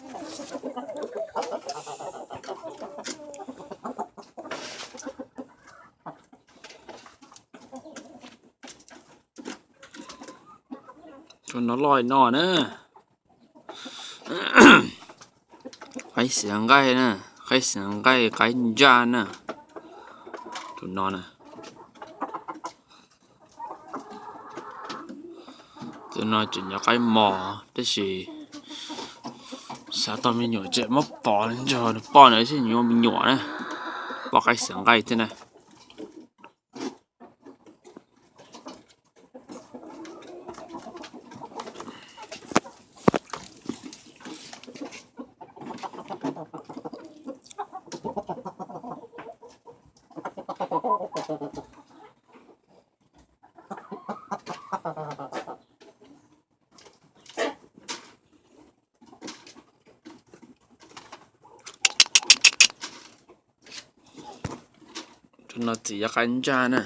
Tus no loj no na. Qaib xiav nqaij na, qaib xiav nqaij qaib ntsaj na. Tus no na. Tus no tseem nyob qaib mos tab sis xav tau me nyuam tseem muab pov nrog poj na, seb nws yuav me nyuam na. Poj qaib xiav nqaij thiab na. Tus no txiv yog qaib ntsaj na.